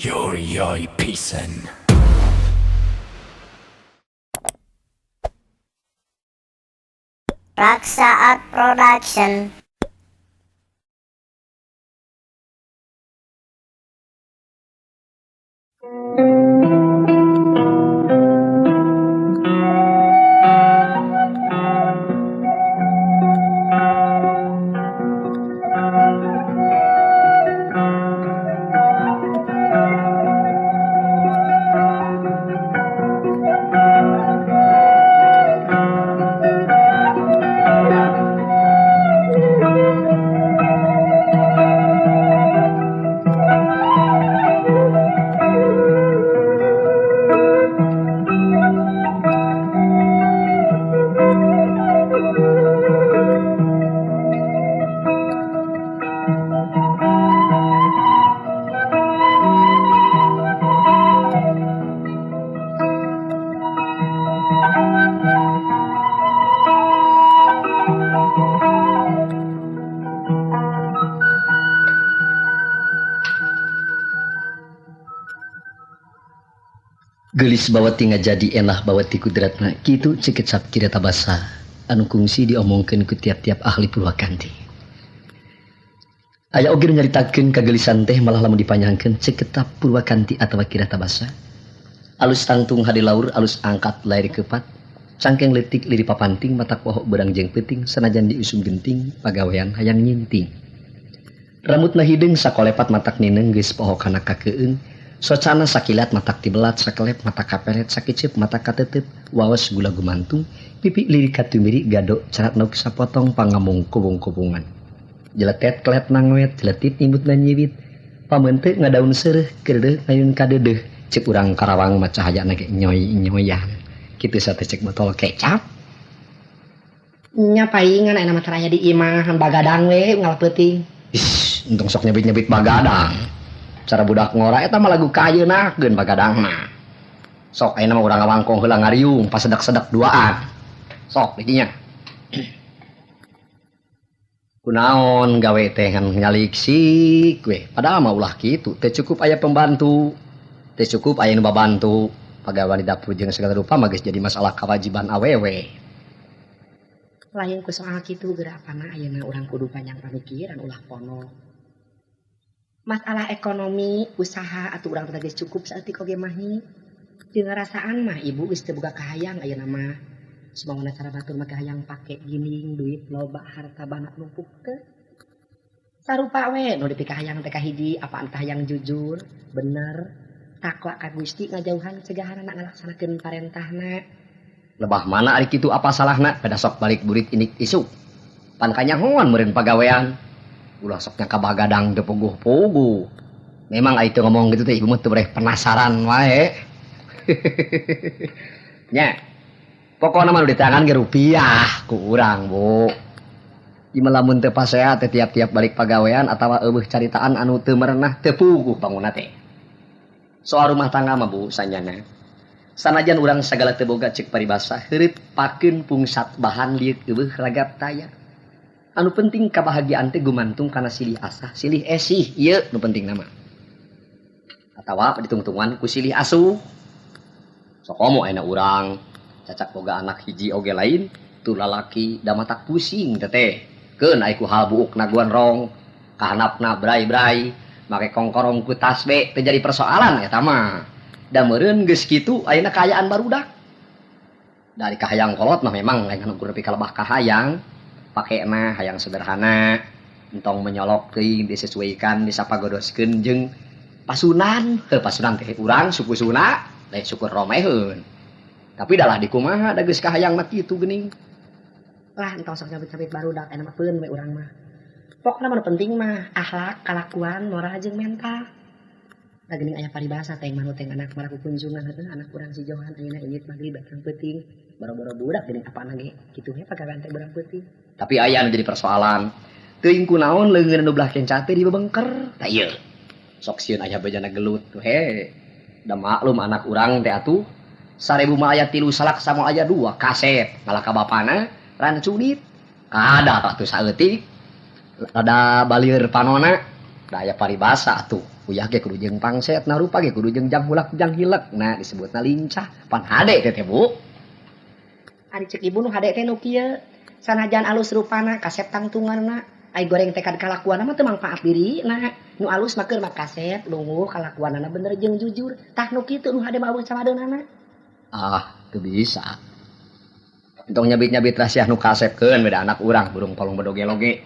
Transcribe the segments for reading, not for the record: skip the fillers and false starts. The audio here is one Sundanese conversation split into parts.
Yori pisan. Raksa Art Production. Geulis bawati ngajadi enah bawati kudratna kitu cekecap kirata basa anu kungsi diomongkeun ku tiap-tiap ahli Purwakanti. Aya oge nu nyaritakeun kageulisan teh malah lamun dipanjangkeun ceketap Purwakanti atawa kirata basa. Alus tangtung hade laur, alus angkat lair kepat, cangkeng leutik liri papanting mata poho beurang jeung peuting sanajan diusum genting pagawean hayang nyinting. Rambutna hideung sakolepat matak nineung geus poho kana kakeung. Socana sakilat matak tibelat sakelep mata kaperet sakiceup mata katetep waos gula gumantung pipi lirik katumiri gado carat nok sapotong pangamung kubung-kubungan jeletet kelet nangwet jeletit imutna nyiwit pamente ngadaun seureuh keudeuh ngayun kadeudeeh cek urang Karawang mah cahayana ge nyoy-nyoyan kitu sate cek botol kecap nya paingan aya mah taraya di imah bagadang we ngalapeuting. Ih, untung sok nyebit-nyebit bagadang. Cara budak ngora eta mah lagu kaayeunakeun bagadangna. Sok ayeuna mah urang ngawangkong heula ngariung pasedak-sedak duaan. Sok didinya. Kunaon gawe teh ngan nyaliksik we. Padahal mah ulah kitu, teu cukup aya pembantu, teu cukup aya nu babantu. Pagawean di dapur jeung segala rupa mah geus jadi masalah kewajiban awewe. Lain ku soal kitu geura apana ayeuna urang kudu panjang pamikiran ulah pono. Masalah ekonomi, usaha atuh urang teh geus cukup saeutik oge mahi. Jeung ngarasaan mah ibu geus teu boga kahayang ayeuna mah. Sumangona cara batur mah kahayang pake gining, duit loba, harta bana numpuk teh. Sarupa we nu dipikahayang teh kahiji, apaan kahayang jujur, bener, takwa ka Gusti ngajauhan cegahanana ngalaksanakeun parentahna. Lebah mana ari kitu apa salahna pada sok balik burit inik isuk. Pan kanyahoan meureun pagawean. Ulah sok nya kabagadang teu puguh-puguh. Memang ai teu ngomong gitu teh ibu mah teu bereh penasaran wae. Nya. Pokona mah nu ditangan ge rupiah ku urang, Bu. Ieu mah lamun teu pasea teh tiap-tiap balik pagawean atawa eueuh caritaan anu teu merenah teu puguh bangunna teh. Soal rumah tangga mah Bu sanyana. Sanajan urang sagala teu boga ceuk paribasa heureut pakeun pungsat bahan lieuk eueuh ragap taya. Anu penting kabahagiaan teh gumantung kana silih asah, silih esih, ieu nu penting nama. Atawa ditungtungan ku silih asuh. Sokomo ayeuna urang cacak boga anak hiji oge lain, tu lalaki da matak pusing teteh. Keun ai ku hal buukna gondrong, kahanapna brai-brai, make kongkorong ku tasbe teu jadi persoalan eta mah. Da meureun geus kitu ayeuna kaayaan barudak. Dari kahayang kolot mah memang lain anu nepi ka lebah kahayang. Pakena hayang sederhana, entong menyolok teuing disesuaikan disapagodoskeun jeung pasunan. Heuh pasunan teh urang suku Sunda, lain suku Romeheun. Tapi dalah dikumaha da geus kahayang mah kitu geuning. Lah entong sok nyabit-nyabit barudak aya mah peun we urang mah. Pokna mah nu penting mah akhlak, kalakuan, moral jeung mental. Da geuning aya paribasa teh mah nu teh anak maraku kunjungan heueuh anak urang si Johan ayeuna indit magrib datang peuting. Boro-boro budak geuning apana ge kitu we pagawean teh beurang peuting. Tapi aya anu jadi persoalan. Teuing kunaon leungeun nu belah kenca teh dibebengker. Tah ieu. Sok sieun aya bejana gelut tuh he. Da maklum anak urang teh atuh 1000 mah aya 3 salak sama aya 2 kaset. Ngalah ka bapana rancunit. Kada atuh saeutik. Rada balieur panona. Da aya paribasa atuh. Uyah ge kudu jeung pangset, na rupa ge kudu jeung jang hulak jang hilek. Nah, disebutna lincah. Pan hade teh teh, Bu. Ari cek ibu nu hade teh nu kieu. Sanajan alus rupana, kasep tangtunganna. Ai goreng tekad kalakuanna mah teu mangfaat dirina. Nu alus mah keur mah kasep, lunguh kalakuanana bener jeung jujur. Tah nu kitu nu hade mah eueuh camadeunana. Ah, teu bisa. Entong nyabit-nyabit rahasia nu kasepkeun beda anak urang burung palung bedoge-loge.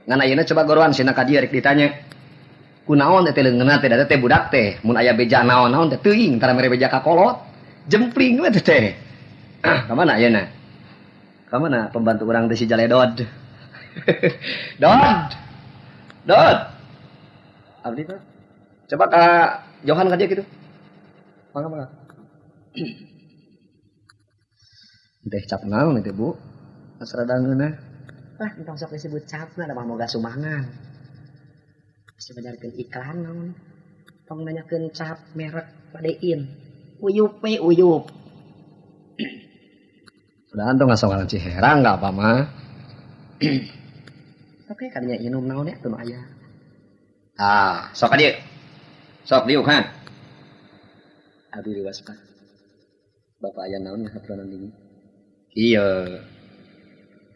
Ngan ayeuna coba goroan sina ka dieu rek ditanya. Kunaon teh leungeunna teh da teh budak teh mun aya beja naon-naon teh teuing tara mere beja ka kolot. Jempling we teh teh. Ka mana ayeuna? Ka mana pembantu urang teh si Jaledod? Dod. Dod. Abdi teh. Coba ka Johan ka dieu kitu. Mangga mangga. Teh cap naon teh, Bu? Asa rada ngeunah. Lah, entong sok disebut capna da mah moga sumbangan. Bisa ngajarkeun iklan naon. Tong nanyakeun cap merek padein. Uyup we uyup. Udah tong ngasokan Ciherang enggak apa mah. Oke, kadinya inum naon ya teu nu aya. Ah, sok ka dieu. Sok diuk han. Abdi riwas Pak. Bapak aya naon ngahaturan dingin? Iya.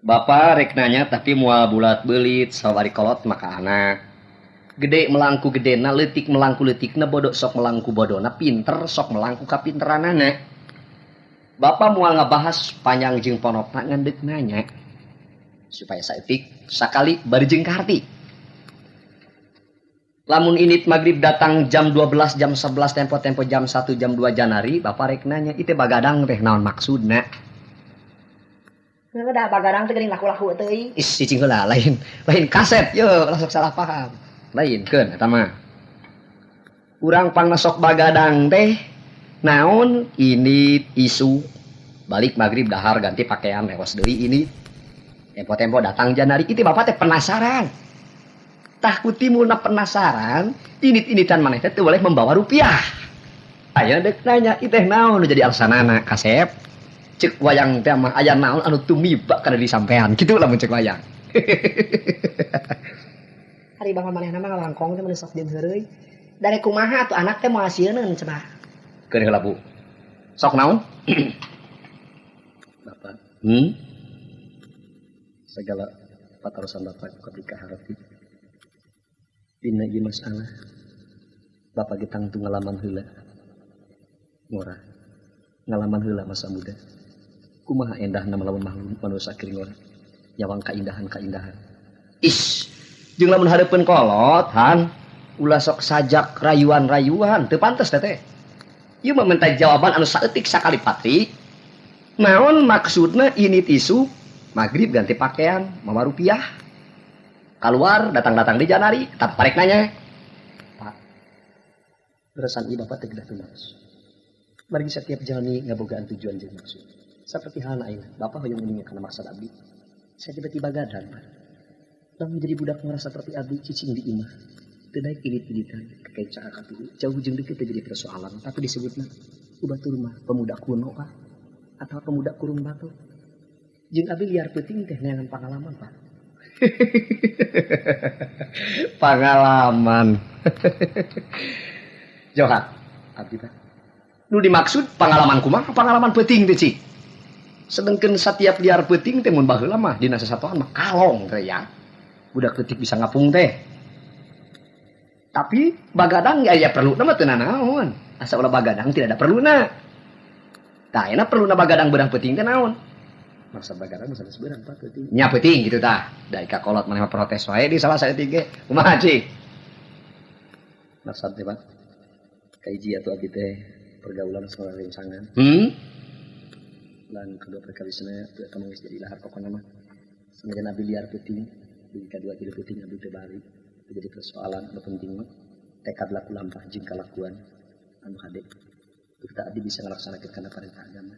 Bapak rek nanya tapi moal bulat beulit sabari kolot maka anak. Gede melangku gedena, leutik melangku leutikna, bodoh sok melangku bodona, pinter sok melangku kapinteranana. Bapak moal ngabahas panjang jeung ponokna ngan deuk nanya. Supaya saeutik sakali bari jeung kaharti. Lamun init maghrib datang jam 12, jam 11, tempo-tempo jam 1, jam 2 Janari, bapak rek nanya, ieu teh bagadang teh naon maksudna? Heuh da bagadang teh geuning laku-laku teuing. Ih, cicing heula, lain lain kaset, ye, langsung salah paham. Lain keun eta mah. Urang pangna sok bagadang teh naon init isu balik maghrib dahar ganti pakaian lewas deui ini. Tempo-tempo datang Janari, itu bapak teh penasaran. Tah ku timbulna penasaran, init-initan maneh teh teu boleh membawa rupiah. Aya deuk nanya, ieu teh naon nu jadi alasanana kasep? Cek wayang teh mah aya naon anu tumiba kana diri sampean. Kitu lamun cek wayang. Ari bangga manehna mah ngalangkong teh mun sok jeung heureuy. Dari kumaha atuh anak teh moal sieuneun coba. Keun heula Bu. Sok naon? Bapak. Segala patarosan bapak ku abdi kaharti. Dina ieu masalah bapak ge tangtu ngalaman heula. Ngora. Ngalaman heula masa muda. Kumaha endahna melawan makhluk manusia keur ngora. Nyawang kaindahan-kaindahan. Is, jeung lamun hareupeun kolot, han, ulah sok sajak rayuan-rayuan, teu pantes teh teh. Ieu mah minta jawaban anu saeutik sakali patri. Naon maksudna ini tisu maghrib ganti pakaian, mawa rupiah. Keluar datang-datang di Janari, tetap parek nanya. Pak, leresan ieu bapak teh gedah tumaos. Margi setiap jalmi ngabogaan tujuan jeung maksud. Seperti halna ayeuna, bapak hoyong uninga kana maksud abdi. Saya tiba-tiba gadang, Pak. Lamun jadi budak ngora seperti abdi cicing di imah. Teu daek ilit-ilitan, kakek cakak katilu, jauh jeung deukeut teh jadi persoalan, tapi disebutna ubatur mah pemuda kuno, Pak. Atau pemuda kurung batu. Jeung abdi liar peuting teh neangan pangalaman, Pak. Pengalaman. Johan, abdi Pak. Nu dimaksud pengalaman kumaha? Pengalaman peuting teh, Ci. Sedengkeun setiap liar peuting teh mun baheula mah dina sasatoan mah kalong teh ya. Budak leutik bisa ngapung teh. Tapi bagadang ya, ya perlu mah teu nanaon. Asa ulah bagadang tidak ada perluna. Tah ayeuna perluna bagadang beurang peuting teh naon? Masa bagadang masa geus beurang Pak peuting. Nya peuting kitu tah. Da ka kolot maneh mah protes wae di salah saeutik ge. Kumaha Ci? Maksud teh Pak. Kahiji atuh abdi teh pergaulan sareng rencangan. Lan kedua perkawisna teu eta mah geus jadi lahar pokona mah. Sanajan abdi liar peuting, dugi ka dua tilu peuting abdi teu balik. Teu jadi persoalan anu penting mah tekad laku lampah jeung kalakuan anu hade. Kita abdi bisa ngalaksanakeun kana parentah agama.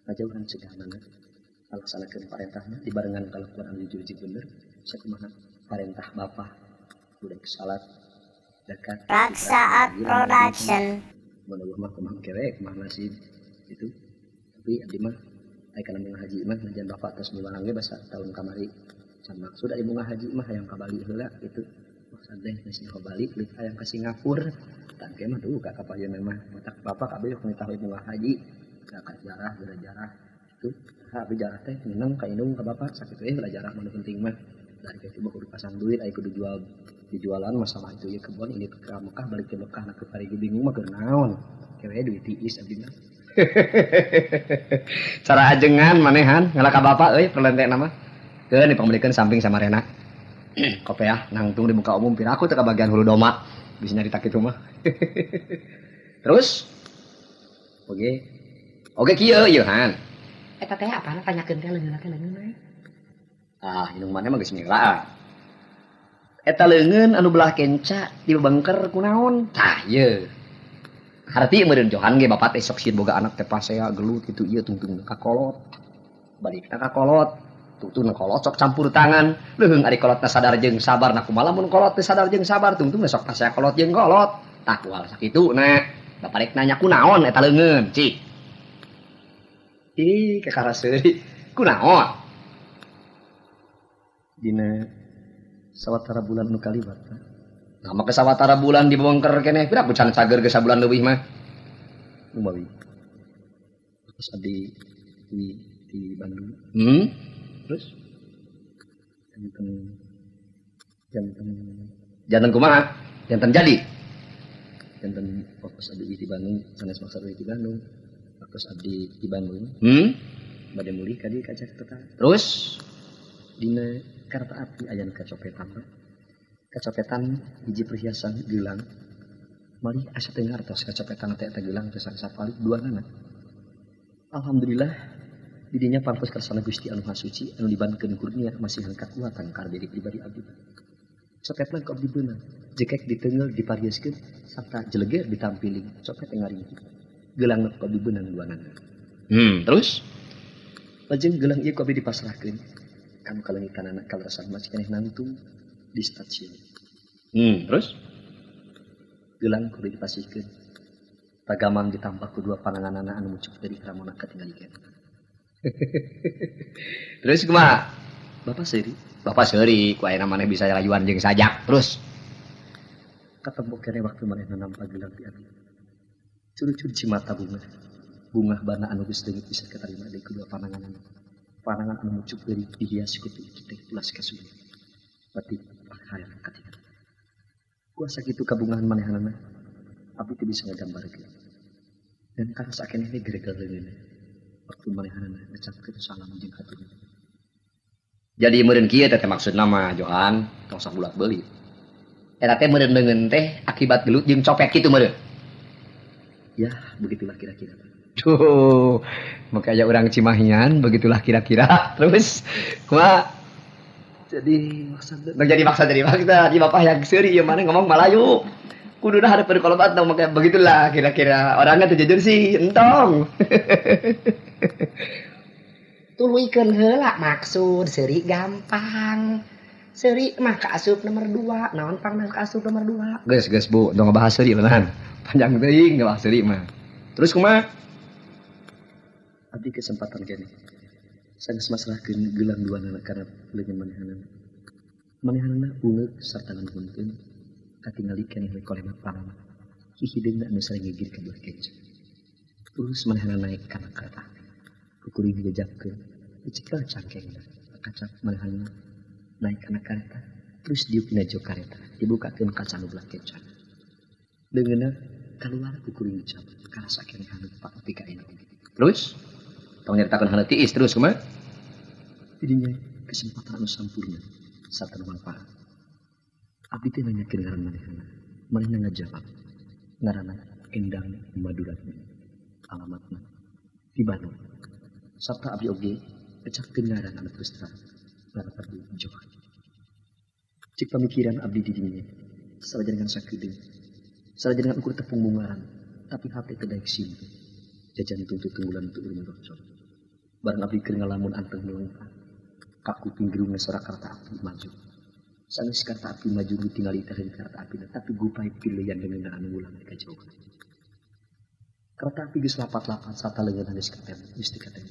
Ngajauhan cegahna ngalaksanakeun parentahna dibarengan kalakuan anu jujur jeung bener. Sakumaha parentah bapa budak salat zakat. Raksa Art Production. Mun eueuh mah kumaha kerek kumaha nasib gitu. Tapi abdi mah aya kana bunga haji mah najan bapak tos miwarang ge basa tahun kamari. Can maksud ari bunga haji mah hayang ka Bali heula gitu. Maksud teh geus nyaho balik leuh hayang ka Singapura. Tah engke mah duka ka payuna mah. Matak bapak kabeh sok nitah we bunga haji. Ka jarah geura jarah. Tuh, abi jarah teh nginang ka indung ka bapak sakitu we heula jarah mah nu penting mah. Dari kitu mah kudu pasang duit aya kudu jual dijualan masalah itu ya kebon ini ke Mekah balik ke Mekah nak ke Parigi bingung mah keur naon. Kewe duit tiis abdi mah. Cara ajengan manehan ngalah ka bapak euy perlentek nama. Keun dipangmelikeun samping sama Rena. Kopeah nangtung di muka umum piraku teh kabagian hulu doma. Bisa nyarita kitu mah. Terus oke. Oke kieu ieu Han. Eta teh apana tanyakeun teh leungeunna teh leungeun we. Ah, indung maneh mah geus mila. Eta leungeun anu belah kenca dibengker kunaon? Tah ieu. Harti meureun Johan ge bapak teh sok sieun boga anak teh pasea gelut kitu ieu tungtung ka kolot. Balikna ka kolot. Tungtung kolot sok campur tangan. Leuheung ari kolotna sadar jeung sabar na kumaha lamun kolot teh sadar jeung sabar tungtung sok pasea kolot jeung kolot. Tah kual sakitu na. Bapak rek nanya kunaon eta leungeun, cik. Ih, kakara seuri. Kunaon? Dina sawatara bulan nu kaliwat. Nah, maka sawatara bulan dibongker keneh, pira ku can cager ge sabulan leuwih mah. Lumawi. Terus abdi di Bandung. Terus janten kumaha? Janten jadi. Janten fokus abdi di Bandung, sanes maksud abdi di Bandung. Fokus abdi di Bandung. Bade mulih ka dieu ka Jakarta. Terus dina kereta api aya nu kacopetan. Kacopetan hiji perhiasan gelang. Malih asa teu ngartos kacopetan teh eta gelang teh sapalik duanana. Alhamdulillah didinya pangpus kersana Gusti anu Maha Suci anu dibankeun kurnia masihan kakuatan ka diri pribadi abdi. Copetna ku abdi beunang, jekek diteunggeul diparieuskeun sarta jeleger ditampiling, copet teh ngaringki. Gelang ku abdi beunang duanana. Terus lajeng gelang ieu ku abdi dipasrahkeun. Kamu kalengitan anak kaleresan masih keneh nangtung di stasiun. Terus gelang ku abdi dipasihkeun. Tagamang ditambah ku dua pananganana anu mucuk dari ramona katingalikeun. Terus kumaha? Bapak seuri. Bapak seuri ku ayeuna maneh bisa rayuan jeung sajak. Terus ketemu kene waktu manehna nampa gelang di abdi. Curucur cimata bunga. Bunga bana anu geus leungit bisa katarima deui ku dua pananganana. Panangan anu mucuk deui dihias ku teh ulas kasunya. Batik hayang katingal. Kuasa kitu kabungahan manehanana abdi teu bisa ngagambarkeun. Dan karasa keneh we geregel leungeunna. Waktu manehanana ngecapkeun salam jeung haturna. Jadi meureun kieu teh maksudna mah Johan, tong sok bulak-beulit. Eta teh meureun leungeun teh akibat gelut jeung copet kitu meureun. Ya, begitulah kira-kira. Duh, makanya orang Cimahian begitulah kira-kira. Terus kumaha? Jadi maksud, jadi maksa jadi maksa. Di bapak yang seuri ieu mana ngomong Malayu. Kuduna hareupeun kolobat tong make begitulah kira-kira. Orangnya teu jujur sih, entong. Tuluykeun heula maksud seuri gampang. Seuri mah kaasup nomor 2, naon pangna kaasup nomor 2? Geus geus Bu, tong ngebahas seuri leuneuhan. Panjang teuing ngebahas seuri mah. Terus kumaha? Abdi kesempatan kene. Sanes masrahkeun gelang duanana kana leungeun manehanana. Manehanana ungeuk sarta nganuhunkeun katingali keneh we kolemat panana. Hihideungna anu sareng ngigir ka belah kenca. Terus manehanana naik kana kereta api. Kukuring dijajabkeun, dicekel cangkengna. Kacap manehanana naik kana kareta, terus diuk dina jok kareta, dibukakeun kaca nu belah kenca. Leungeunna kaluar kukuring dicabut, karasa keneh haneut pak nepi ka ayeuna oge. Terus tong nyaritakeun haneut tiis terus kumaha? Didinya kesempatan anu sampurna sarta nu manfaat. Abdi teh nanyakeun ngaran manehna. Manehna ngajawab ngaranna Endang Maduratna. Alamatna di Bandung. Sarta abdi oge ngecapkeun ngaran anu terus terang ngaran abdi Johan. Cek pamikiran abdi di dinya sanajan ngan sakedeung, sanajan ngan ukur tepung bungaran, tapi hate teu daek simpe. Jajan tuntut tunggulan teu urung rocor. Bareng abdi keur ngalamun anteng melengkang. Kaku pinggirungna sora kareta api maju. Sanes kareta api maju ditingali teh kareta api, tapi gupai pilihan leungeunna anu ngulang di kajauhan. Kereta api geus lapat-lapat sarta leungeun geus katem, geus teu katem.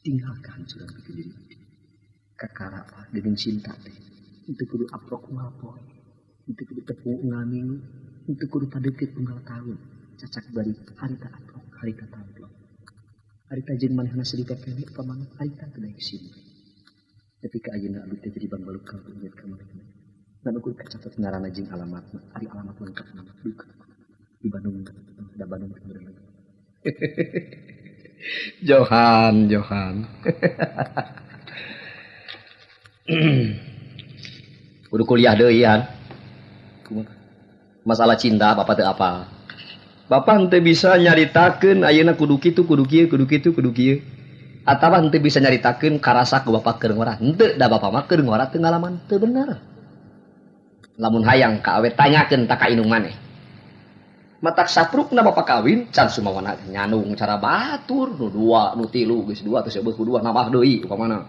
Tinggal kehancuran pikeun diri abdi. Kakara geuning cinta teh teu kudu aprok moal poe. tepu unggal minggu, henteu kudu padeukeut unggal taun. Cacak bari harita aplok, harita tamplok. Harita jeung manehna sedih pepene upamana harita teu daek simpe. Nepi ka ayeuna abdi teh jadi bangbaluk kalbu inget ka manehna. Dan ukur kacatet ngaranna jeung alamatna, ari alamat lengkap nama duka. Di Bandung, da Bandung teh meureun lagi. Johan, Johan. Kudu kuliah deui han. Kumaha? Masalah cinta bapak teu apal. Bapak henteu bisa nyaritakeun ayeuna kudu kitu, kudu kieu, kudu kitu, kudu kieu. Atawa henteu bisa nyaritakeun karasa ku bapak keur ngora. Henteu da bapak mah keur ngora teu ngalaman teu bener. Lamun hayang ka awe tanyakeun ta ka indung maneh. Matak saprukna bapak kawin can sumawana nyanung cara batur nu dua nu tilu geus dua terus eueuh ku dua nambah deui upamana.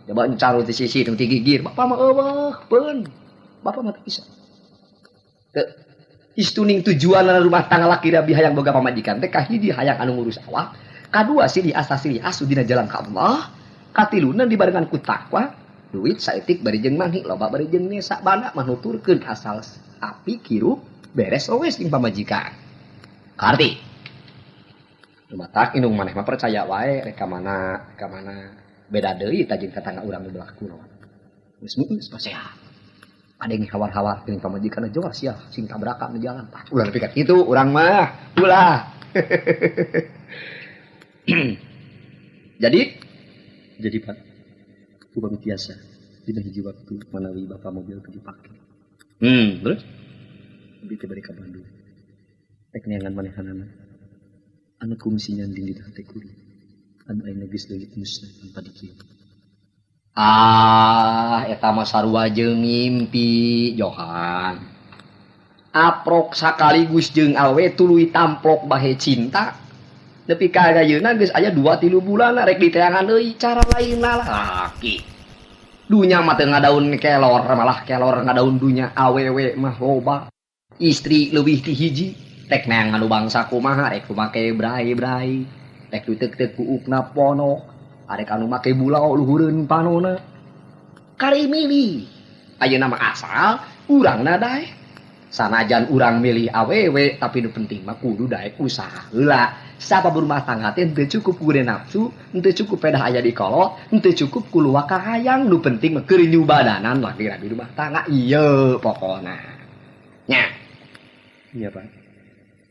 Coba encar nu ti sisi nu ti gigir bapak mah eueuh peun. Bapak mah teu bisa. Teu istuning tujuan rumah tangga laki rabi hayang boga pamajikan teh kahiji hayang anu ngurus awak, kadua silih asa silih asu dina jalan ka Allah, katiluna dibarengan ku takwa, duit saeutik bari jeung manhi loba bari jeung nesa banda mah nuturkeun asal api kirup beres wes jeung pamajikan. Karti. Lumatak indung maneh mah percaya wae rek ka mana, ka mana. Beda deui ta jeung tetangga urang nu belah kulon. Geus geus pasea. Ada yang hawar-hawar jeung pamajikan jor sia sing tabrakan di jalan. Tah ulah nepi ka kitu urang mah, ulah. Jadi Pak, upami tiasa dina hiji waktu manawi bapak mobil teu dipake. Terus abdi teh bari ka Bandung. Rek neangan manehanana. Anu kungsi nyanding dina hate kuring. Anu ayeuna geus leungit musnah tanpa dikieu. Ah, eta mah sarua jeung mimpi, Johan. Aprok sakaligus jeung awe tuluy tamplok bahe cinta. Nepi ka ayeuna geus aya 2-3 bulan rek diteangan deui cara lainna laki. Dunya mah teu ngadaun kelor, malah kelor ngadaun dunya awewe mah loba. Istri leuwih ti hiji, rek neangan nu bangsa kumaha, rek make brai-brai, rek diteuk-teuk kuukna ponok, arek anu make bulao luhureun panona. Kari milih. Ayeuna mah asal urangna daek. Sanajan urang milih awewe, tapi nu penting mah kudu daek usaha heula. Sabab rumah tangga teh henteu cukup ku nafsu, henteu cukup pedah aya di kolot, henteu cukup ku luak kahayang, nu penting mah keur nyubadanan laki rabi rumah tangga. Ieu pokona. Nya. Iya Pak.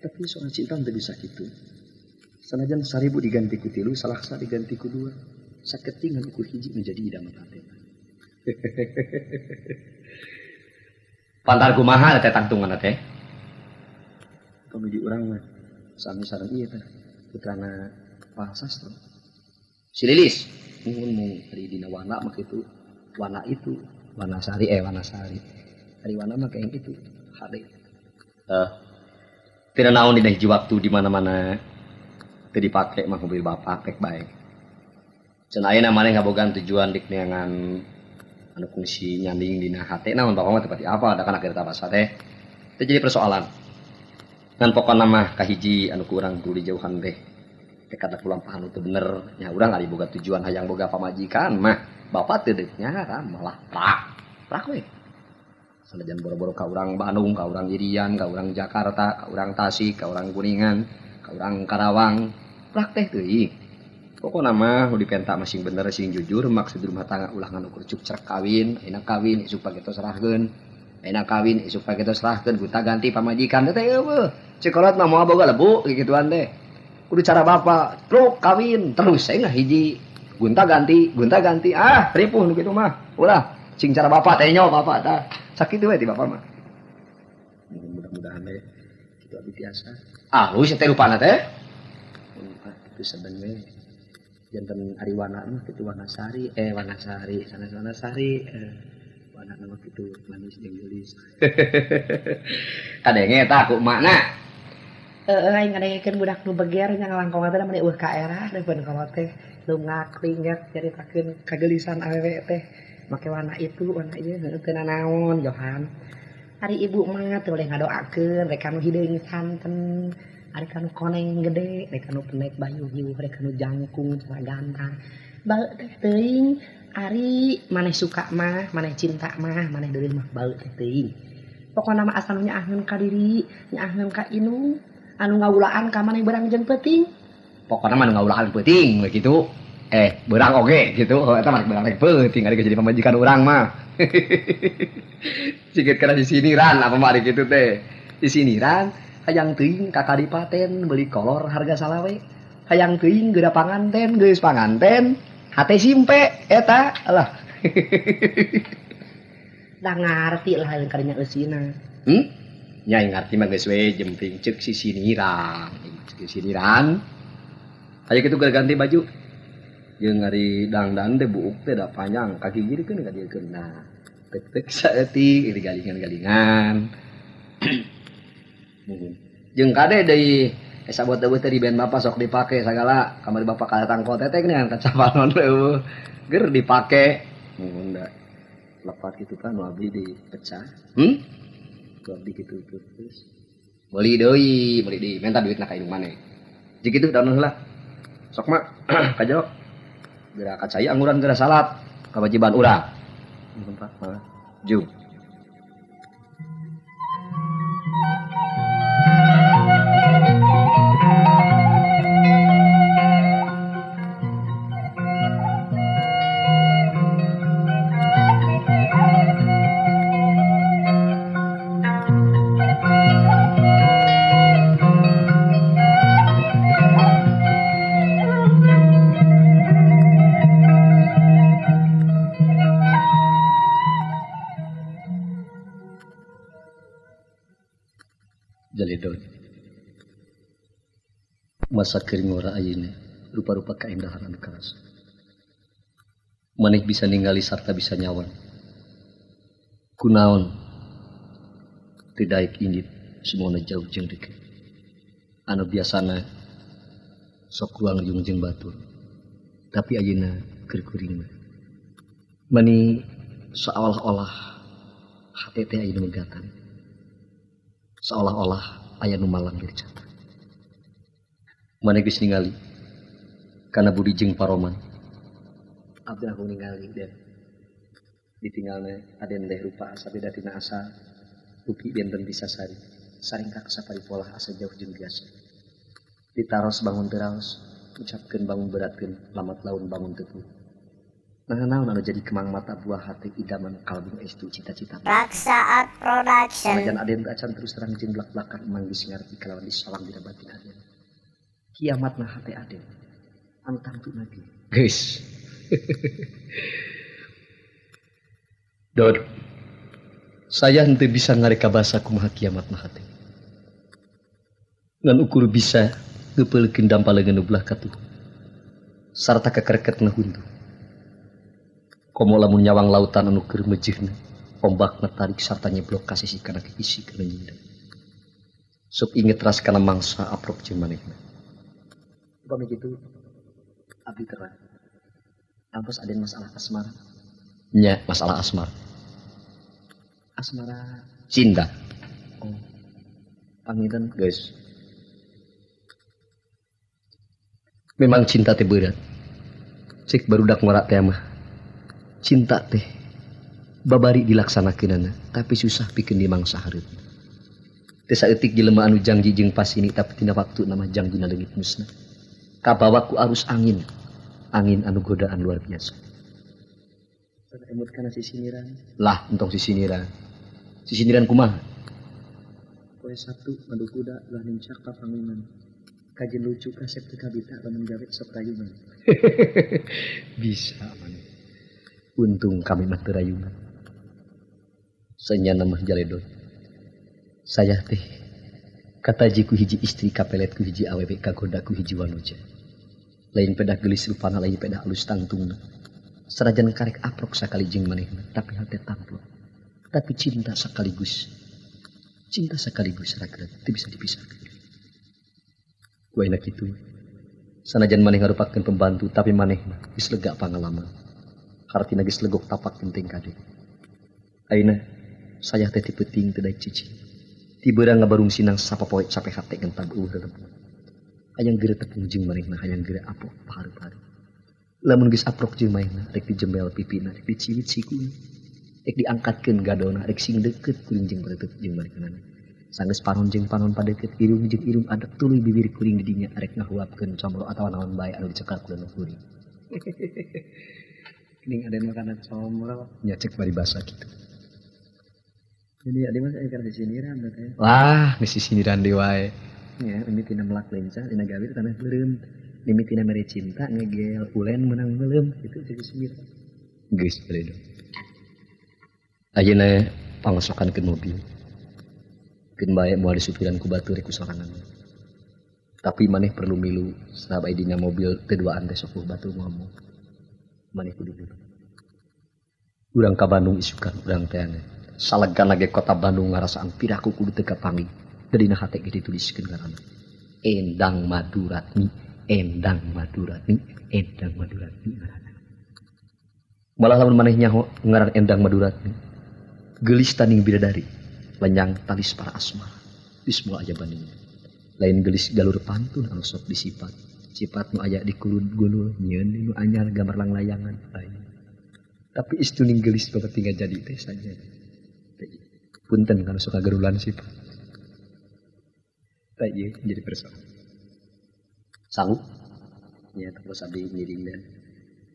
Tapi soal cinta henteu bisa kitu. Sanajan 1000 diganti ku 3, salaksa diganti ku 2. Saketingan ukur hiji menjadi idaman hate. Pantar kumaha teh tangtungan teh? Pamili urang mah sami sareng ieu teh putrana Pak Sastro. Si Lilis, muhun mung ari dina wana mah kitu. Wana itu, Wanasari Wanasari. Ari wana mah kayak itu, hade. Tidak naon dina hiji waktu di mana-mana teu dipake mah mobil bapak rek bae. Cenah ayeuna maneh ngabogaan tujuan dik neangan anu kungsi nyanding dina hate naon bapak mah teu pati apa da kan akhir tabasa teh. Teu jadi persoalan. Ngan pokona mah kahiji anu ku urang kudu dijauhan teh. Tekad kulampahan nu teu bener nya urang ari boga tujuan hayang boga pamajikan mah bapak teu deuk nyaram malah prak. Prak we. Sanajan boro-boro ka urang Bandung, ka urang Irian, ka urang Jakarta, ka urang Tasik, ka urang Kuningan, ka urang Karawang, prak teh teuing. Pokona mah nu dipenta mah sing bener sing jujur maksud rumah tangga ulah ngan ukur cukcrek kawin, ayeuna kawin isuk pageto serahkeun. Ayeuna kawin isuk pageto serahkeun gunta ganti pamajikan teh eueuh. Cekolot mah moal boga lebu kikituan teh. Kudu cara bapak, truk kawin terus saya ngahiji gunta ganti ah ripuh nu kitu mah. Ulah sing cara bapak teh nyo bapak tah. Sakitu we ti bapak mah. Mudah-mudahan we kitu abdi tiasa. Ah, lu teh rupana teh. Kitu sedeng we. Janten ari wana mah kitu Wanasari, Wanasari, sanes Wanasari, wana mah kitu manis jeung geulis. Kadenge tah ku emakna. Heeh, aing ngadengekeun budak nu beger nya ngalangkong teh meni eueuh ka era deupeuan kolot teh lungak lingak nyaritakeun kageulisan awewe teh. Make warna itu, warna ieu heueuh teu nanaon Johan. Ari ibu mah teu boleh ngadoakeun rek anu hideung santen, ari kanu koneng gede, rek anu pendek bayu hiuh, rek anu jangkung cara gantang. Bau teh teuing, ari maneh suka mah, maneh cinta mah, maneh deuleuh mah bau teh teuing. Pokona mah asal nu nyaahkeun ka diri, nyaahkeun ka indung, anu ngawulaan ka maneh beurang jeung peuting. Pokona mah nu ngawulaan peuting we kitu. Beurang oge kitu. Heuh eta mah beurang rek peuting ari jadi pamajikan urang mah. Cigit kana sisiniran apa mah ari kitu teh. Sisiniran hayang teuing ka kadipaten meuli kolor harga salawe. Hayang teuing geura panganten geus panganten hate simpe eta alah. Da ngarti lah yang kadinya eusina. Nya ngarti mah geus we jemping ceuk sisiniran. Ceuk sisiniran. Aya kitu geura ganti baju. Jeung ari dangdan teh buuk teh da panjang kaki giri keun ka dieu keun. Nah, tek-tek saeutik iri galingan-galingan. Jeung kade deui sabot eueuh teh di band bapak sok dipake sagala kamari bapak kadatang kote teh geuningan kacapanon eueuh. Ger dipake. Mun da lepat kitu kan nu abdi dipecah. Nu abdi kitu terus. Meuli deui, meuli deui, menta duitna ka indung maneh. Jeung kitu daun heula. Sok mah kajero. Geura kacai angguran geura salat kewajiban urang. Nuhun Pak, mangga. Jung. Jaledon. Masa keur ngora ayeuna rupa-rupa kaendahan anu karasa. Maneh bisa ningali sarta bisa nyawan. Kunaon teu daek indit sumona jauh jeung deukeut. Anu biasana sok ruang jeung jeung batur. Tapi ayeuna keur kuring mah. Mani seolah-olah hate teh ayeuna megatan. Seolah-olah aya nu malang dircata. Maneh geus ningali kana budi jeung paroman. Abdi aku ningali den. Ditinggalna aden teh rupa asa beda tina asa. Uki benten bisa sari. Saringkak saparipolah asa jauh jeung biasa. Ditaros bangun teraos, ucapkeun bangun beratkeun, lamat laun bangun teu. Nah, naon anu jadi kemang mata buah hati idaman kalbu estu cita-cita. Raksa Art Production. Sanajan aden acan terus terang jeung blak-blakan emang geus ngarti kalawan disawang dina batin aden. Kiamatna hate aden anu tangtu nabi. Geus. Dod. Saya henteu bisa ngareka basa kumaha kiamatna hate. Ngan ukur bisa ngeupeulkeun dampaleungeun nu belah katuh. Sarta kekerketna huntu. Komo lamun nyawang lautan anu keur mejeuhna, ombakna tarik sarta nyeblok ka sisi kana isi kana nyinda. Sok inget ras kana mangsa aprok jeung manehna. Upami kitu abdi terang. Ampos aden masalah asmara. Nya, masalah asmara. Asmara cinta. Oh. Panginten guys. Memang cinta teh berat. Cek barudak ngora teh mah. Cinta teh babari dilaksanakeunana tapi susah pikeun dimangsa hareupna. Teu saeutik jelema anu jangji jeung pasini tapi tina waktu nama jangjina leungit musna. Kabawa ku arus angin, angin anu godaan luar biasa. Emut kana sisiniran. Lah, entong sisiniran. Sisiniran kumaha? Poe Sabtu madu kuda ulah nincak ka pangiman. Kajen lucu kasep teu kabita lamun gawe sok rayungan. Bisa maneh. Untung kami mah teu rayungan. Sanyana mah jaledon. Saya teh kataji ku hiji istri kapelet ku hiji awewe kagoda ku hiji wanoja. Lain pedah geulis rupana lain pedah alus tangtungna. Sanajan karek aprok sakali jeung manehna tapi hate tamplok. Tapi cinta sekaligus. Cinta sekaligus ragrag teu bisa dipisahkeun. Ku ayeuna kitu. Sanajan maneh ngarupakeun pembantu tapi manehna geus lega pangalaman. Hartina geus legok tapak penting kade. Ayeuna saya teh ti peuting teu daek cicing. Ti beurang ngabarung sinang sapopoe cape hate ngentab eueuh rerebung. Hayang geura tepung jeung manehna hayang geura aprok pahareup-hareup. Lamun geus aprok jeung manehna rek dijembel pipina rek diciwit sikuna. Rek diangkatkeun gadona rek sing deukeut kuring jeung pateuteut jeung manehanana. Sanggeus panon jeung panon padeukeut irung jeung irung adep tuluy bibir kuring di dinya arek ngahuapkeun comro atawa naon bae anu dicekal ku leungeun kuring. Geuning aden makanan comro nya cek paribasa kitu. Jadi adi mah aya keur disindiran teh. Wah, geus disindiran deui wae. Ya, mimitina melak lencah dina gawir tanah beureum. Mimitina mere cinta ngegel ulen meunang meuleum kitu cek disindir. Geus beureum. Ayeuna pangosokan ke mobil. Keun bae moal disupiran ku batur ku sorangan. Tapi maneh perlu milu sabab aya dina mobil teu duaan teh sok batur ngomong. Maneh kudu milu. Urang ka Bandung isukan urang teh aneh. Salegan lagi kota Bandung ngarasaan piraku kudu teu kapanggih. Dina hate ge dituliskeun ngaranna. Endang Maduratmi, Endang Maduratmi, Endang Maduratmi ngaranna. Malah lamun maneh nyaho ngaran Endang Maduratmi. Geulis tanding bidadari, lenyang talis para asmara. Geus moal aya bandingna. Lain geulis galur pantun anu sok disipat. Sifat nu aya di kulud gunul nyieun nu anyar gambar langlayangan lain. Tapi istuning geulis bapak tinggal jadi teh saja. Punten kalau suka gerulan sifat. Tak iya jadi persoalan. Sanggup? Ya terus abdi ngiring dan.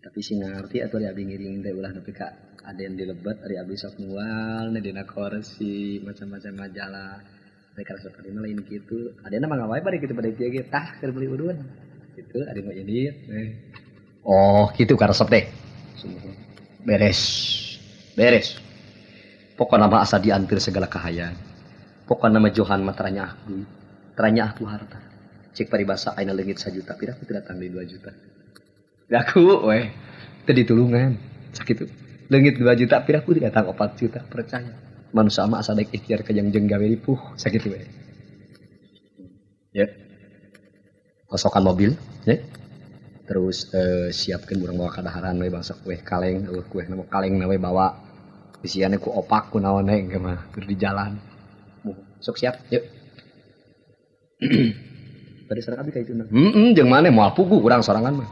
Tapi sing ngarti atuh ari abdi ngiring teh ulah nepi ka aden dilebat ari abdi sok mual dina kursi macam-macam majalah. Mereka rasa tadi mah lain kitu. Aden mah ngawae bari kitu bade kieu ge tah keur beli udun. Gitu ari mah ini. Oh, kitu karesep teh. Beres. Beres. Pokona mah asa diantir segala kahayang. Pokona mah Johan mah teranya aku. Teranya aku harta. Cek paribasa ayeuna leungit 1 juta pira aku datang deui 2 juta. Aku weh teu ditulungan. Sakitu. Leungit 2 juta pira aku datang 4 juta percaya. Manusia mah asa daek ikhtiar kajang jeung gawe ripuh sakitu we. Ya. Kosokan mobil, ya. Terus siapkeun urang bawa kadaharan we bangsa kue kaleng, eueuh kue na kaleng na we bawa. Isiannya ku opak ku naon we engke mah keur di jalan. Sok siap, yuk. Tadi sareng abdi ka itu. Heeh, jeung maneh moal puguh urang sorangan mah.